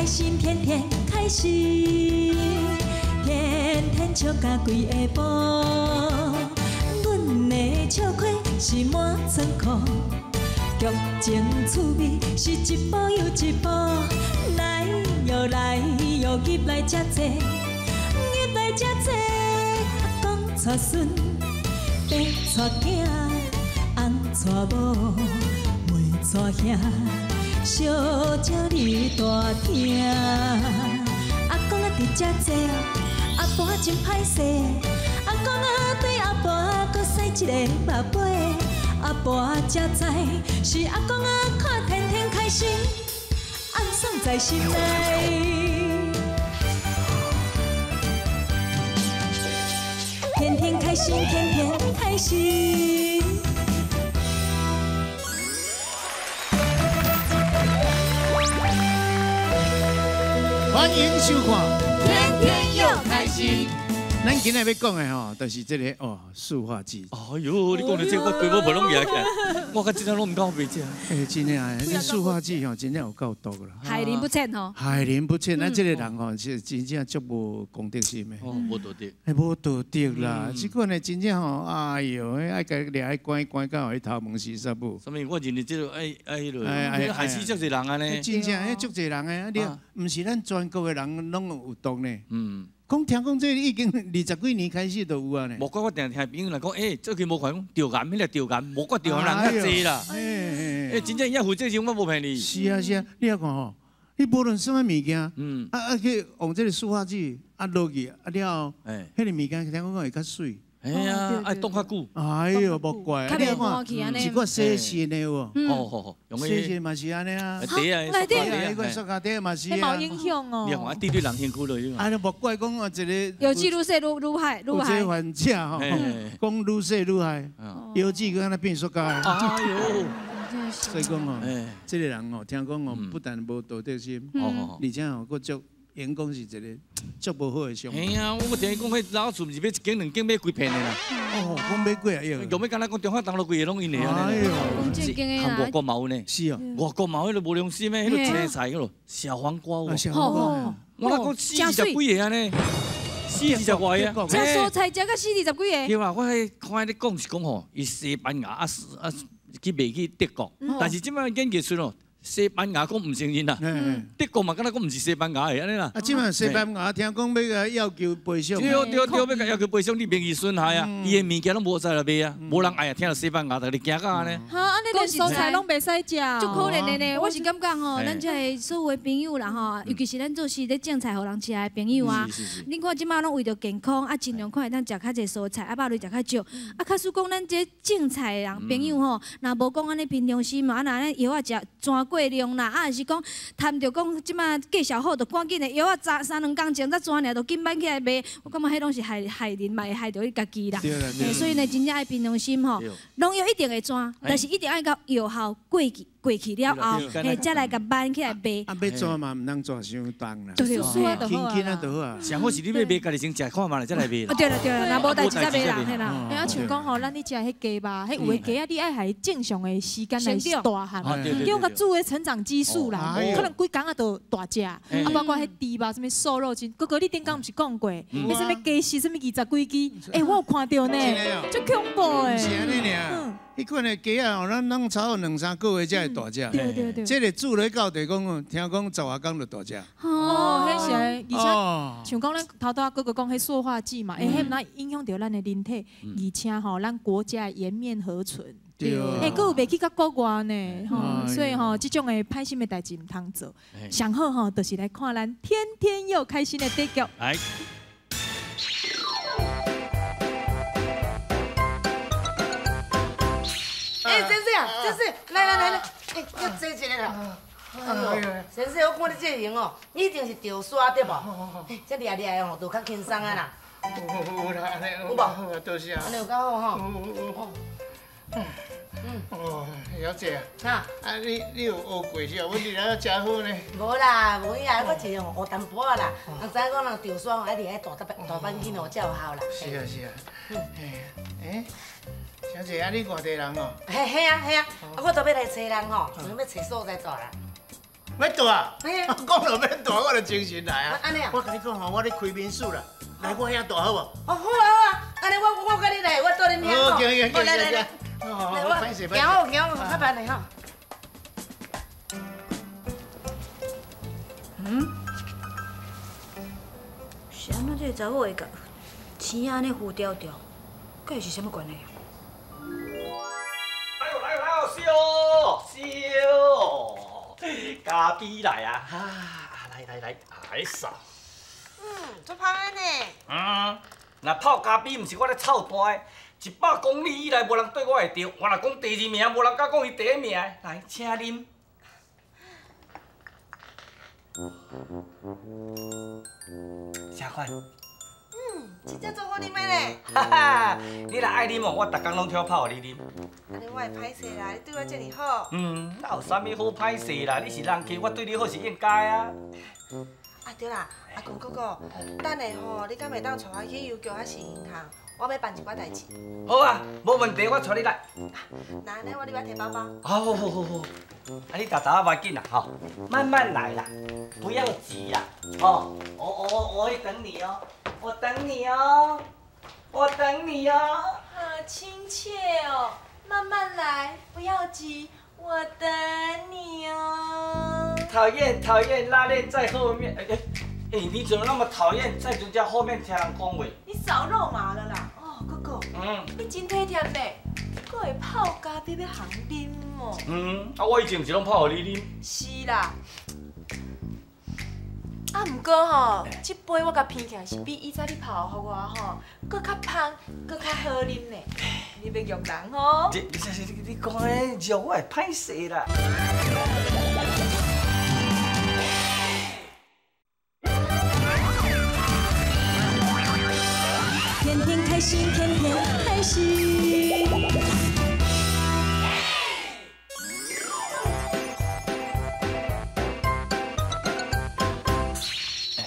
開心，天天開心，天天笑甲規下晡。阮的笑虧是滿倉庫，劇情趣味是一步又一步。來喲來喲，入來遮濟，入來遮濟。阿公帶孫，爸帶囝，翁帶某，妹帶兄。小鸟伫大廳，阿公啊伫遮坐，阿婆真歹勢。阿公啊對阿婆閣使一個目尾，阿婆才知是阿公啊看天天開心，暗爽在心內。天天開心，天天開心。歡迎收看，天天又開心。咱今日欲講的吼，就是這个哦，塑化劑。哎呦，你講的這個，我規毛攏額起來，我較真正攏毋敢賣食。欸，真正的，這塑化劑吼，真正有夠毒啦。害人不淺吼。害人不淺，咱這個人吼是真正足無公德心的。哦，無道德。欸，無道德啦！這款的真正吼，哎呦，愛共掠去關關到予伊頭毛死煞無。啥物？我認為這个愛愛彼落，害死足濟人按呢。真正，彼足濟人的，你毋是咱全國的人攏有毒呢。講聽講這已經20幾年開始就有啊呢。無怪我定聽朋友來講，欸，最近無看講著癌，彼个著癌，無怪著癌人較濟啦。欸，真正伊遐負責任，我無騙你。是啊是啊，你犹看吼，你無論啥物物件，去用這个塑化劑啊落去啊了後，彼个物件聽講講會較媠。哎呀，愛凍較久。哎呦，莫怪。你看，一個洗身的有無？好好好，洗身嘛是按呢啊。袋啊，內底彼個塑膠袋嘛是啊。彼嘛有影響哦。你看，啊，對對人身軀落去。啊，你莫怪講啊，一个。藥劑愈洗愈愈害，愈害。有這個患者吼，講愈洗愈害，藥劑閣按呢變塑膠。哎呦！所以講哦，這个人哦，聽講哦，不但無道德心，而且哦，閣足。員工是一个足無好的商品。嘿啊，我聽伊講，彼老厝毋是買一間兩間買規片的啦。哦，講買幾啊億？用欲敢若講中華東路規个攏𪜶的按呢。哎呦，正經的啦。外國嘛有呢。是哦。外國嘛有彼个無良心的，彼个一个菜叫做小黃瓜有。小黃瓜。我若講死二十幾个按呢，死二十外个。食蔬菜食甲死二十幾個。對啊，我彼看彼講是講吼，伊西班牙啊啊去賣去德國，但是這擺研究出哦。西班牙講毋承認啦，德國嘛敢若講毋是西班牙的按呢啦。啊，這擺西班牙聽講欲共要求賠償。對對對，欲共要求賠償，你名譽損害啊，伊的物件攏無在來賣啊，無人愛啊，聽著西班牙，逐个驚甲按呢。哈，按呢連蔬菜攏袂使食。足可憐的呢，我是感覺吼，咱這个所有的朋友啦吼，尤其是咱做事咧種菜予人食的朋友啊，恁看這擺攏為著健康啊，盡量看會當食較濟蔬菜，啊肉類食較少。啊，假使講咱這種菜的人朋友吼，若無講按呢平常心嘛，啊若按呢藥仔食全過量啦，啊，是講貪著講這擺介紹好，就趕緊的藥仔三兩工前才剪爾，就緊挽起來賣。我感覺彼攏是害害人，嘛會害著你家己啦。所以呢，真正愛平常心吼，農藥一定會剪，但是一定愛到藥效過去過去了後，嘿，才來共挽起來賣。啊，欲剪嘛，毋通剪傷重啦，對對，輕輕啊就好啊。上好是你欲賣，家己先食看覓咧，才來賣。啊，對啦對啦，若無代誌才賣啦，嘿啦。啊，像講吼，咱咧食彼雞肉，彼有的雞仔你愛予伊正常的時間來大漢，叫佮煮的成長激素啦，可能規工仔都大隻。啊，包括彼豬肉，啥物瘦肉精，哥哥你頂工毋是講過，彼啥物雞翅，啥物20幾支，欸，我有看著呢，足恐怖的。毋是按呢爾，彼款的雞仔吼，咱攏差不多兩三個月才會大隻。對對對。這个煮落到底講，聽講10外工就大隻。哦，彼是，而且像講咱頭拄仔哥哥講彼塑化劑嘛，欸，彼毋但影響著咱的人體，而且吼，咱國家顏面何存？對。欸，閣有袂去到國外呢，吼，所以吼，這種的歹心的代誌毋通做。上好吼，就是來看咱天天又開心的短劇。來。欸，先生啊，先生，來來來來，欸，閣坐一下啦。哎呦，先生，我看你這型哦，你一定是著沙對無？欸，這掠掠的吼，就較輕鬆啊啦。有啦，有無？多謝。按呢有較好吼。哦，小姐啊，啊你有學過是啊？阮佇咧誠好呢。無啦，無影，我是學淡薄仔啦。人知影講人著沙，一定愛大大半斤哦，才有效啦。是啊是啊。欸，小姐啊，你外地人哦？嘿，嘿啊嘿啊，啊我都欲來揣人吼，想欲揣所在住啦。欲蹛？讲到欲蹛，我就精神来啊！按呢啊？我共你讲吼，我咧开民宿啦，来我遐蹛好无？哦，好啊好啊，按呢我佮你来，我蹛恁遐。好，行行行来来来，来，我行好行好，较慢的吼。嗯？是按怎这个查某会共钱按呢糊掉掉？佮伊是啥物关系？来哦来哦来哦，烧烧，咖啡来啊！啊，来来来，来扫。嗯，足芳的呢。嗯，若泡咖啡毋是我咧臭单的，100公里以内无人对我会著，我若讲第二名，无人敢讲伊第一名。来，请啉。啥款？嗯，真正足好啉的咧。哈哈，你若爱啉哦，我逐工拢挑泡予你啉。按呢我会歹势啦，你对我这尔好。嗯，哪有啥物好歹势啦？你是人客，我对你好是应该啊。啊对啦，阿公哥哥，等下吼，你敢会当带我去邮局还是银行？我欲办一寡代志。好啊，无问题，我带你来。那按呢，我入来提包包。好好好好，啊你沓沓仔无要紧啦，吼，慢慢来啦，不要急啦，哦，我会等你哦，我等你哦，我等你哦。好亲切哦，慢慢来，不要急，我等你哦。讨厌讨厌，拉链在后面。哎哎哎，你怎么那么讨厌在人家后面听人讲话？你少肉麻了啦！哦，哥哥，嗯，你真体贴呢，阁会泡咖啡欲通啉哦。嗯，啊，我以前毋是拢泡予你啉。是啦。啊，毋过吼，这杯我共闻起来是比以前你泡予我吼，阁较芳，阁较好啉呢。你欲虐人吼？你讲的虐我会歹势啦。天天开心，天天开心。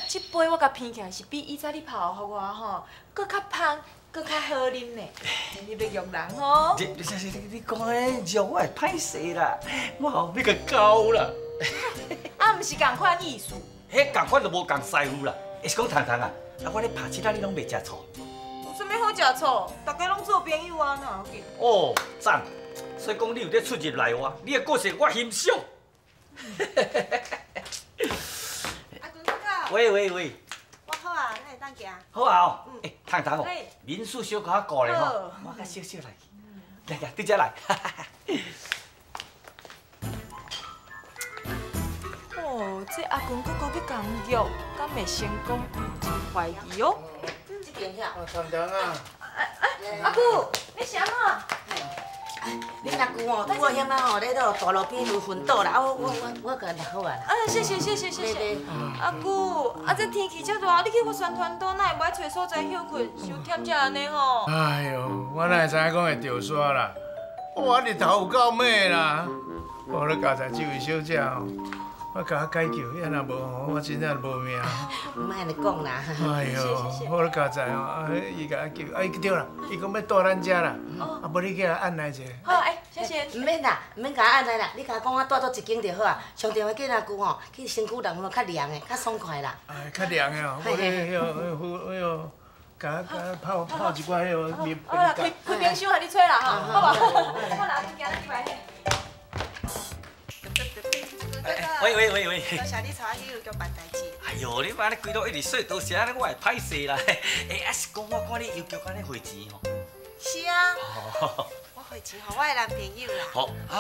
这杯我共闻起来是比以前你泡予我吼，阁较芳，阁较好啉呢。你欲虐人吼？你讲的虐我会歹势啦，我吼欲共交啦。啊，毋是仝款意思。彼仝款就无仝师傅啦。是讲糖糖啊，啊我咧拍七仔你拢袂食醋。有啥物好食醋？大家拢做朋友啊，哪要紧？哦，赞！所以讲你有咧出入内外，你的个性我欣赏。阿公哥哥。喂喂喂。我好啊，咱会当行。好啊哦，欸，糖糖哦，民宿小可顾咧吼，我较小小来去。来来，对这来。哦，这阿公哥哥欲共约，敢会成功？真怀疑哦。这边遐。啊，糖糖啊。哎，阿姑，你是按怎？恁阿舅吼，拄好遐仔吼咧落大路边有昏倒啦，啊我共掠好啊啦。啊，谢谢谢谢谢谢。阿姑，啊这天气遮热，你去我宣传岛，哪会无爱揣所在歇睏，伤忝才按呢吼。哎哟，我哪会知影讲会著沙啦？我日头有够猛啦！我咧交代这位小姐吼，我共她解救，啊若无吼，我真正无命。毋莫按呢讲啦。哎哟，我咧交代吼，啊，伊共我救，啊伊对啦，伊讲欲蹛咱遮啦，啊无你去共按捺一下。好，哎，小贤。毋免啦，毋免共我按捺啦，你共我讲我蹛佗一间就好啊。上重要紧阿舅吼，去身躯人较凉的，较爽快啦。哎，较凉的哦，无你迄个、迄个、共泡泡一寡彼个面。好啦，开开冰箱，予你吹啦吼，好无？好啦，行咱入来。喂喂喂喂！多谢你带我去邮局办代志。哎呦，你按呢规路一直说多谢，按呢我会歹势啦。哎，啊是讲我看你邮局按呢汇钱吼。是啊。我汇钱予我的男朋友啦。好啊。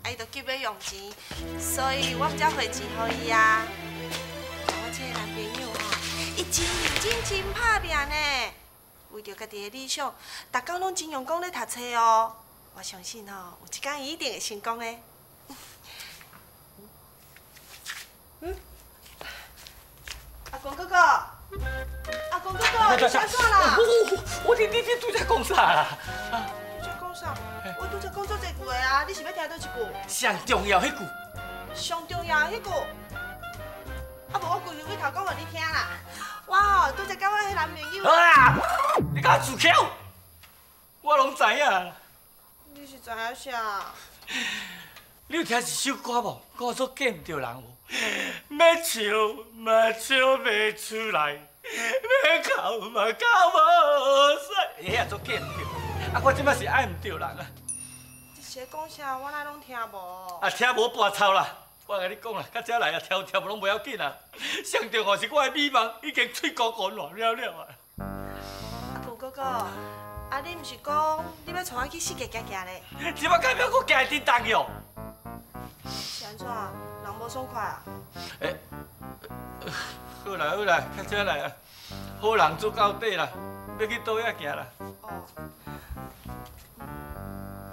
啊，伊就急欲用钱，所以我才汇钱予伊啊。我这个男朋友吼，伊真认真真拍拼呢，为著家己的理想，逐工拢真用功咧读册哦。我相信吼，有一天伊一定会成功的。嗯，阿公哥哥，阿公哥哥，你啥啦？我你拄才讲啥啦？拄才讲啥？我拄才讲足济句的啊！你是欲听佗一句？上重要彼句。上重要彼句。啊无我规句头讲予你听啦。我吼拄才佮我彼男朋友。啊！你共我自翘？我拢知影。你是知影啥？你有听一首歌无？歌做见毋著人无？欲笑嘛笑袂出来，欲哭嘛哭无出。彼也做见毋著，啊！我这摆是爱毋著人啊！这是讲啥？我哪拢听无。啊，听无跋臭啦！我共你讲啦，到遮来啊，听有听无拢无要紧啊。上重要是我的美梦已经碎糊糊烂了了啊！阿旧哥哥，啊，你毋是讲你欲带我去四界行行咧？这摆敢欲阁行叮当哟？是按怎？人无爽快啊？欸，好啦好啦，较遮来啊，好人做到底啦，欲去佗位行啦？哦。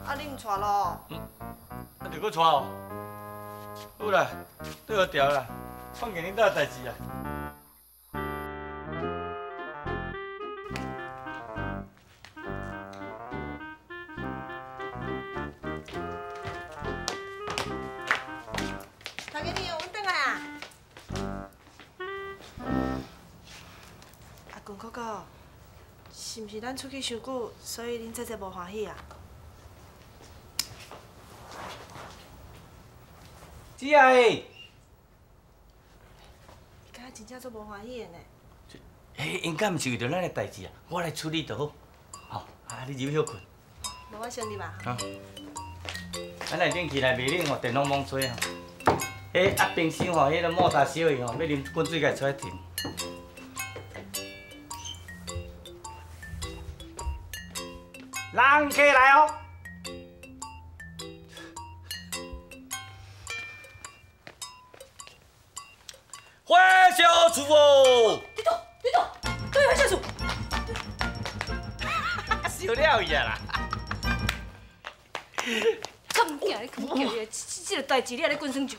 啊，你毋带咯？啊，著阁带哦。好啦，倒调啦，放见恁兜代志啊。头家娘，阮转来啊！阿强哥哥，是毋是咱出去伤久，所以恁姐姐无欢喜啊？姊仔，伊敢若真正足无欢喜的呢。欸，应该毋是为著咱的代志啊，我来处理就好。吼，啊，你入去歇睏。无我先入啊。好。咱来冷气来袂冷吼，电风猛吹吼。彼压冰箱吼，彼个莫打烧去吼，欲啉滚水才会出来停。人客来哦。火烧厝哦！你倒，你倒，对火烧厝。烧了伊啊啦！敢惊你，敢叫你，这个代志你还咧滚耍笑？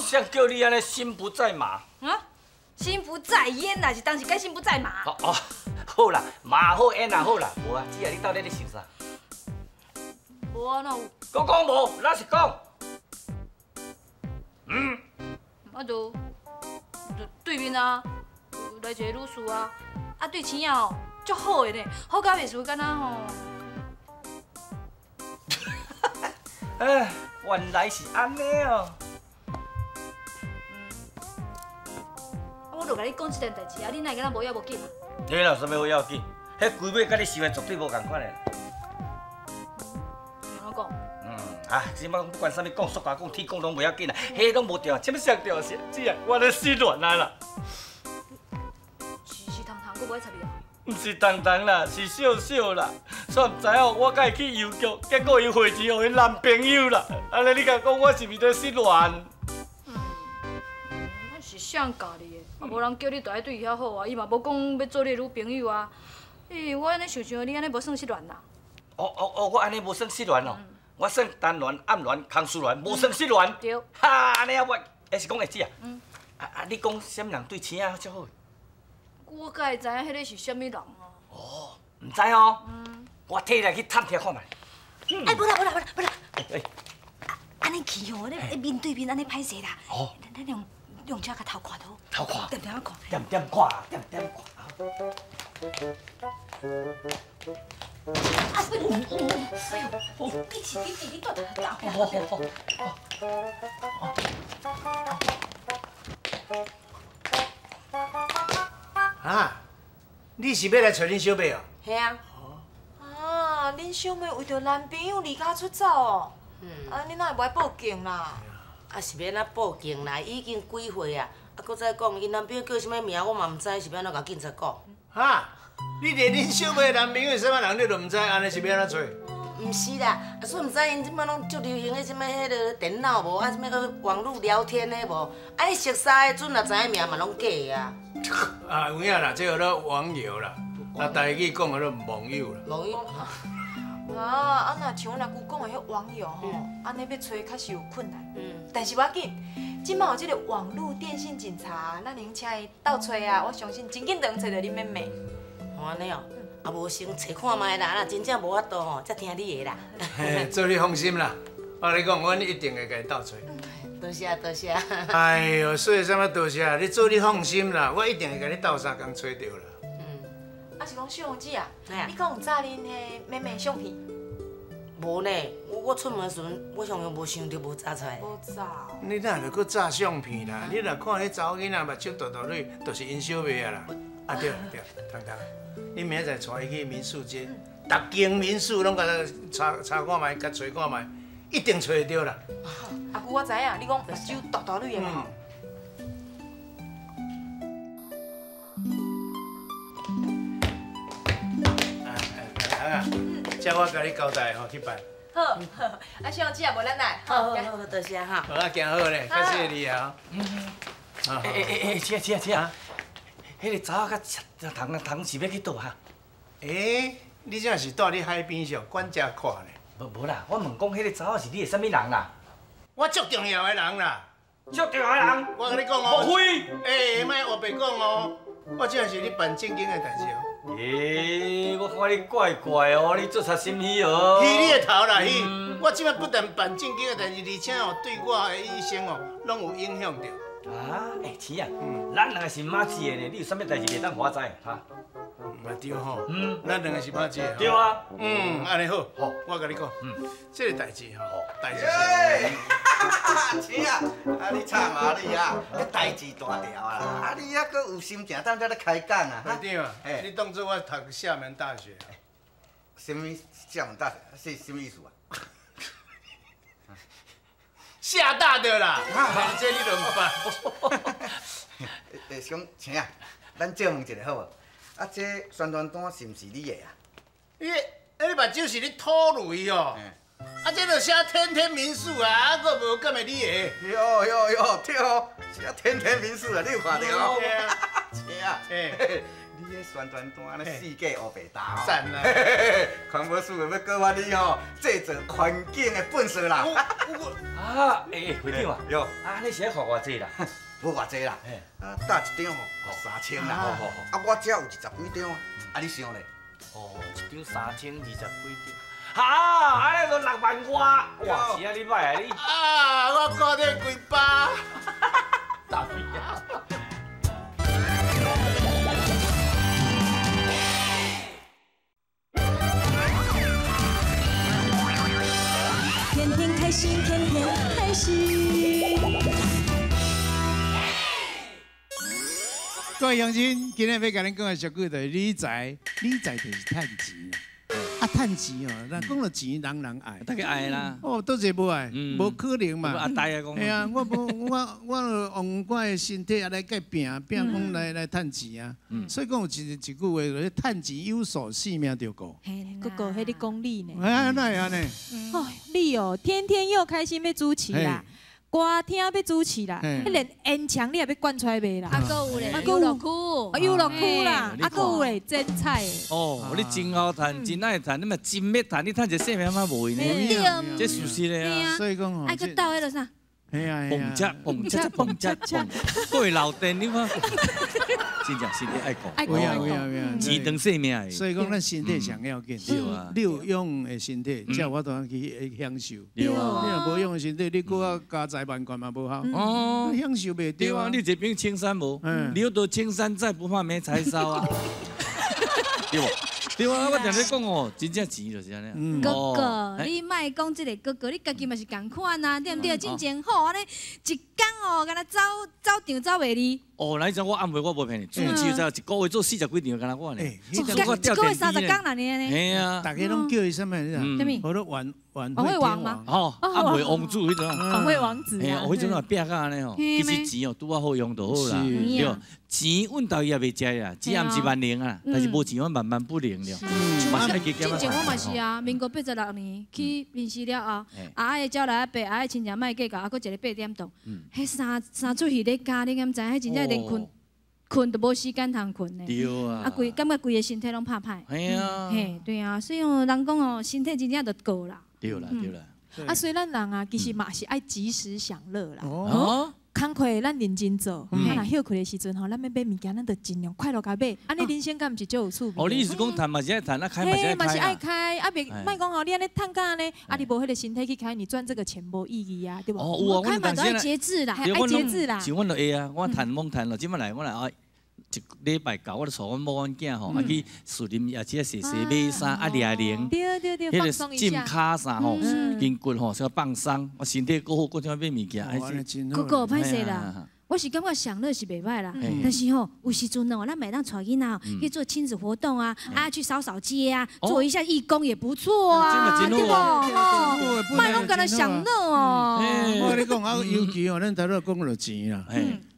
谁叫你按呢心不在马？啊？心不在焉啦，是当时该心不在马。哦哦，好啦，马好焉也好啦，无啊，姊啊，你到底咧想啥？无啊，哪有？阁讲无，老实讲。嗯。啊，就对面啊，来一个女士啊，啊对星仔哦，足好的呢，好甲袂输敢若吼。哎，原来是按呢哦。我就共你讲这件代志，啊，你哪会敢若无要无紧啊？你哪有啥物好要紧？彼规尾佮你想的绝对无仝款的。按怎讲？啊，这摆不管啥物讲，塑胶讲、铁讲拢袂要紧啦，彼拢无重要，啥物上重要是，姊啊，我咧失恋啊啦。是糖糖，阁无爱插你啊？毋是糖糖啦，是笑笑啦。煞毋知影我佮伊去邮局，结果伊汇钱予𪜶男朋友啦。按呢你共讲，我是毋是咧失恋？是谁教你的？啊，无人叫你就爱对伊遐好啊，伊嘛无讲欲做你的女朋友啊。欸，我按呢想想，你按呢无算失恋啦。哦哦哦，我按呢无算失恋哦，我算单恋、暗恋、空事恋，无算失恋。对。哈，按呢啊，我会是讲会姊啊。嗯。啊，你讲啥物人对星仔较好？我敢会知影彼个是啥物人啊？哦，毋知哦。嗯。我替来去探听看觅。哎，无啦无啦无啦无啦。哎。按呢去吼，咧面对面按呢歹势啦。哦。咱用车共偷看著。偷看。点点看。点点看，点点看。啊！哎呦，你是你是你住伫后壁。好好好。啊！你是欲来揣恁小妹哦？嘿啊。啊！恁小妹为著男朋友离家出走哦？嗯。啊，你哪会无爱报警啦？啊，是欲按怎报警啦？已经几岁啊？啊，阁再讲，𪜶男朋友叫啥物名，我嘛毋知，是欲按怎共警察讲？哈！你连恁小妹男朋友是啥物人你都毋知，按呢是欲按怎揣？毋是啦，啊，煞毋知𪜶这摆拢足流行彼啥物彼个电脑无？啊，啥物阁网路聊天的无？啊，彼熟识的阵若知影名嘛，拢假的啊。啊，有影啦，这叫做网友啦，啊，台语讲叫做网友啦。网友。啊，若像阮阿舅讲的彼网友吼，按呢欲揣确实有困难。嗯。但是无要紧，这摆有这个网路电信警察，咱能请伊斗揣啊，我相信真紧就能揣著恁妹妹。哦，按呢哦，啊无先揣看觅啦，若真正无法度吼，才听你的啦。嘿，做你放心啦，我共你讲，阮一定会共伊斗揣。多谢多谢。哎哟，说啥物多谢？你做你放心啦，我一定会共你斗相共揣著啦。啊是讲秀红姊啊，你敢有炸恁彼妹妹相片？无呢，我出门时阵，我上无想著无扎出来。无扎。你哪会阁炸相片啦？你若看彼查某囡仔目睭大大蕊，就是𪜶小妹啊啦。啊对对，彤彤，你明仔载带伊去民宿街，逐间民宿拢共查查看觅，共揣看觅，一定揣会著啦。阿姑我知影，你讲目睭大大蕊的嘛。啊，这我共你交代吼，去办。好，啊，小姐啊，无咱来。好好好，多谢哈。好啊，行好咧，感谢你啊。欸，姐姐姐，彼个查某佮彤彤是欲去佗哈？欸，你这是蹛咧海边上，管遮阔咧？无啦，我问讲彼个查某是你的啥物人啦？我足重要的人啦。足重要的人？我共你讲哦。莫非？欸，莫乌白讲哦，我这是咧办正经的代志哦。欸，我看你怪怪哦，你做啥心虚哦？虚你的头啦，虚！我这摆不但办正经的代志，而且哦，对我的一生哦，拢有影响著。啊，欸，钱啊，咱两个是妈子的呢，你有啥物代志袂当予我知哈？嘛对吼，咱两个是妈子的。对啊。按呢好，我共你讲，这个代志吼，代志是。钱啊，啊你惨啊你啊，彼代志大条啊，啊你犹阁有心情踮遮咧开讲啊？会长，你当作我读厦门大学啊？啥物厦门大学？是啥物意思啊？厦大的啦，这你都毋捌。欸，想钱啊，咱借问一下好无？啊，这宣传单是毋是你的啊？你目睭是咧吐雷哦？啊，这就写天天民宿啊，啊，阁无敢会你的？哟哟哟，对哦，写天天民宿啊，你有看著哦？钱啊，你彼宣传单按呢四界乌白打哦。赞啦！环保署欲告发你吼，制造环境的粪扫啦。啊，欸，会长啊，哟，啊，你是咧罚偌济啦？无偌济啦，啊，搭一张吼3000啦，啊，我这有20几张，啊，你想咧？哦，一张3000，20几张，哈，按呢就6万外，哇，是啊，你歹啊你。啊，我挂你规包。大屁啊！天天开心，天天开心。各位乡亲，今日欲共恁讲的俗语就是理财，理财就是趁钱。啊，趁钱哦，咱讲到钱，人人爱，大家爱啦。哦，佗一个无爱，无可能嘛。阿呆啊，讲。嘿啊，我无我用我的身体啊来佮拼，拼讲来趁钱啊。所以讲有一句话，就是趁钱有数，性命就顾。哥哥，彼咧讲你呢？哎，哪会按呢？哦，你哦，天天又开心欲主持啦。歌厅欲主持啦，连烟墙你也欲灌出来卖啦。啊，阁有咧，游乐区，游乐区啦，啊，阁有咧，精彩。哦，你真好趁，真爱趁，你嘛真欲趁，你趁一个性命嘛无用呢？这事实的啊。所以讲吼，爱阁斗彼个啥？嘿啊，蹦恰蹦恰蹦恰蹦，阁会漏电你看。真正身体爱顾，有影有影有影，钱当性命的。所以讲，咱身体上要紧。你有用的身体，才有法度去享受。对啊，你若无用的身体，你阁啊家财万贯嘛无效。哦，享受袂著啊。你这边青山无？留得青山在，不怕没柴烧啊。对无？对啊，我定咧讲哦，真正钱就是按呢。哥哥，你莫讲这个哥哥，你家己嘛是仝款啊，对毋对？进前好按呢，一工哦，敢若走走场走袂离。哦，那阵我暗暝我无骗你，主持就一个月做40几场，敢若我呢。一个月30工啦，呢呢。嘿啊，大家拢叫伊啥物？你知？啥物？叫做晚晚会王吗？哦，暗暝王子彼种。晚会王子。嘿啊，彼种啊拼甲按呢吼，其实钱哦拄仔好用就好啦。对，钱阮兜伊也袂食啦，钱也毋是万能啊，但是无钱阮万万不能了。进前我嘛是啊，民国86年去面试了后，阿的招来阿伯，阿的亲戚莫计较，啊，阁一个8点档，彼三出戏咧加，你敢知？彼真正连困困都无时间通困呢。对啊。啊，规感觉规个身体拢拍歹。嘿啊。嘿，对啊，所以哦，人讲哦，身体真正就顾啦。对啦，对啦。啊，所以咱人啊，其实嘛是爱及时享乐啦。哦。工课咱认真做，啊，若歇困的时阵吼，咱欲买物件，咱就尽量快乐共买，按呢人生敢毋是足有趣味？哦，你是讲趁嘛是爱趁，啊开嘛是爱开。嘛是爱开，啊袂莫讲吼，你按呢趁甲按呢，啊你无彼个身体去开，你赚这个钱无意义啊，对无？哦，有啊，开嘛都爱节制啦，爱节制啦。像阮就会啊，我趁猛趁咯，这摆来我来啊，一礼拜到，我就带阮某阮囝吼，啊去士林夜市踅踅买衫啊，掠零，对对对，彼个浸跤啥吼，筋骨吼，小放松，我身体阁好，阁听买物件。哥哥歹势啦，我是感觉享乐是袂歹啦，但是吼有时阵哦，咱每当带囡仔去做亲子活动啊，啊去扫扫街啊，做一下义工也不错啊，对无？吼，莫拢干焦享乐哦。我共你讲啊，尤其哦，咱头拄讲著钱啦。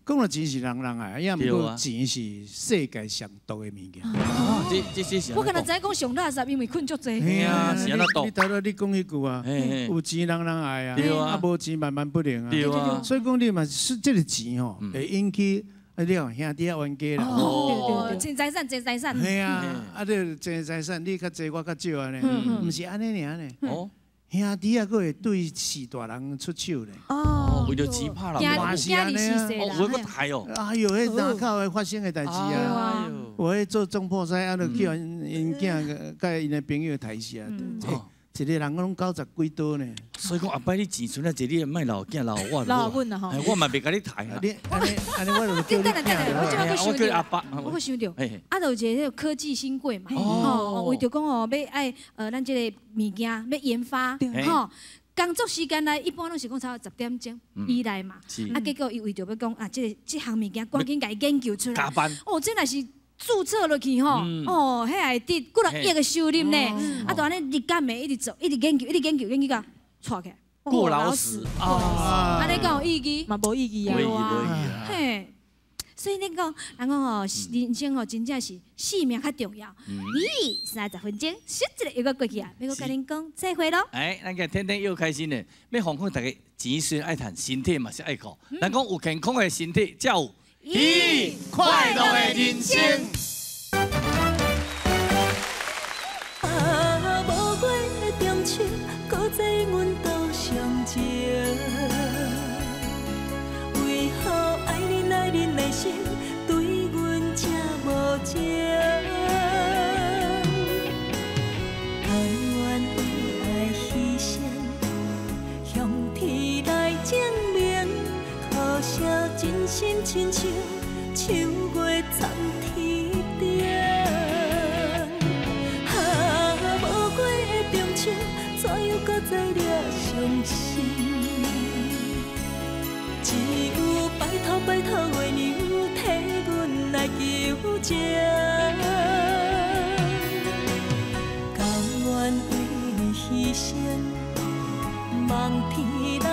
讲著钱是人人爱，也毋过钱是世界上毒的物件。这是。我敢若知影讲上垃圾，因为困足济。嘿啊，是按怎毒？你头拄你讲彼句啊，有钱人人爱啊，啊无钱万万不能啊。对啊。所以讲你嘛是这个钱吼，会引起啊你讲兄弟仔冤家啦。哦，争财产，争财产。嘿啊，啊你争财产，你较济我较少按呢，毋是按呢尔呢。哦。兄弟仔阁会对序大人出手咧。哦，为著钱拍人，嘛是按呢啊！哦，有阁杀哦。哎哟，彼哪口会发生的代志啊！有彼做总铺师，啊，就叫𪜶囝佮𪜶的朋友杀死啊！一个人拢九十几刀呢。所以讲后摆你钱存了济，你莫留囝留我。留阮啦吼。我嘛袂共你杀啊。你按呢按呢，我就叫你囝。我这摆阁想著，我阁想著，啊，就有一个彼个科技新贵嘛，吼，为著讲哦，欲爱咱这个物件欲研发，吼。工作时间内一般拢是讲差不多10点钟以内嘛，啊，结果伊为著欲讲啊，这个这项物件赶紧共伊研究出来，加班。哦，这若是注册落去吼，哦，彼会得几若亿的收入呢，啊，就按呢日干暝一直做，一直研究，一直研究，研究到掣起来。过劳死啊！按呢敢有意义？嘛无意义啊！无意义，无意义啊！嘿，所以你讲，人讲吼，人生吼真正是性命较重要。咦，30分钟，咻一下又阁过去啊！欲阁共恁讲再会咯。哎，咱个天天又开心呢。欲奉劝大家，钱虽然爱趁，身体嘛是爱顾。人讲有健康的身体，才有咦快乐的人生。啊，无月的中秋，搁再阮道相情。为何爱恁爱恁的心，对阮这无情？甘愿为爱牺牲，向天来证明，可惜真心亲像秋月藏天顶。啊，无月的中秋，怎样搁再惹伤心？只有拜托拜托月娘，替阮来求情。甘愿为你牺牲，望天来。